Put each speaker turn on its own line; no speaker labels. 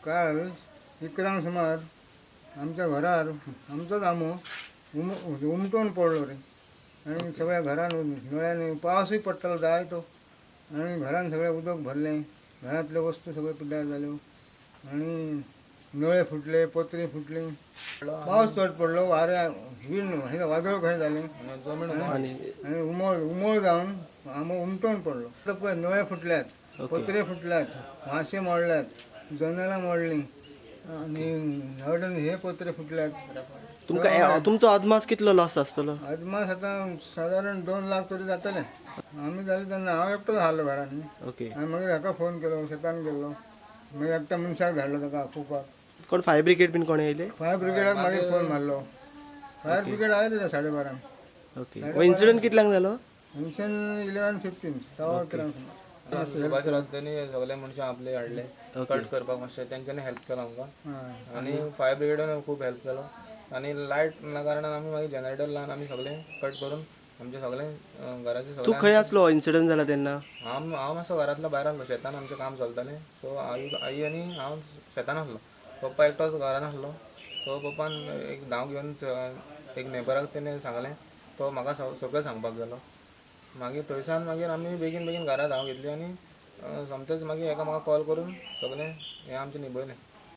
काल 11 सुमार आमच्या घरार आमचोच आंबो उमटून पडलो रे. आनी सगळ्या घरान नळ्यांनी पावसूय पडटालो जाय तो, आनी घरान सगळें उदक भरलें, घरांतल्यो वस्तू सगळ्यो पिड्ड्यार जाल्यो आनी नळे फुटले, पत्रे फुटली. पावस चड पडलो, वाऱ्या वीण हे वादळ कशें जालें आनी उमळ उमळ जावन आंबो उमटून पडलो. आतां पळय नळे फुटल्यात, पत्रे फुटल्यात, माशे मोडल्यात, जनेलां मोडलीं आनी हळदून हे पत्रे फुटल्यात.
तुमकां तुमचो अदमास कितलो लॉस आसतलो?
अदमास आतां सादारण 2 लाख तरी जातले. आमी जाले तेन्ना हांव एकटोच आसलो घरान.
ओके.
आनी मागीर हाका फोन केलो, शेतान गेल्लो, मागीर एकट्या मनशाक धाडलो ताका आपोवपाक.
कोण फायर ब्रिगेड बीन कोण येयले?
फायर ब्रिगेडाक मागीर फोन मारलो, फायर ब्रिगेड आयले 12:30.
ओके. हो इन्सिडंट कितल्यांक जालो?
फंक्शन 11:15, 11:15 सुमार.
सुभाष राजधानी सगळे मनशां आपले हाडले कट करपाक, मातशें तेंच्यांनी हेल्प केलो आमकां. आनी फायर ब्रिगेडान खूब हेल्प केलो. आनी लायट ना कारणान आमी मागीर जनरेटर लावन आमी सगळें कट करून आमचें सगळें घराचें
तूं
सगळें.
खंय आसलो इन्सिडंट जाला तेन्ना?
हांव हांव मातसो घरांतलो भायर आसलो, शेतान आमचें काम चलतालें. सो आई आई आनी हांव शेतान आसलो, पप्पा एकटोच घरान आसलो. सो पप्पान एक धांव घेवन एक नेबराक तेणें सांगलें, तो म्हाका सकयल सांगपाक गेलो. मागीर थंयसान मागीर आमी बेगीन बेगीन घरा धांव घेतली आनी सोमतेच मागीर एकामेकाक कॉल करून सगळें हें आमचें निभयलें.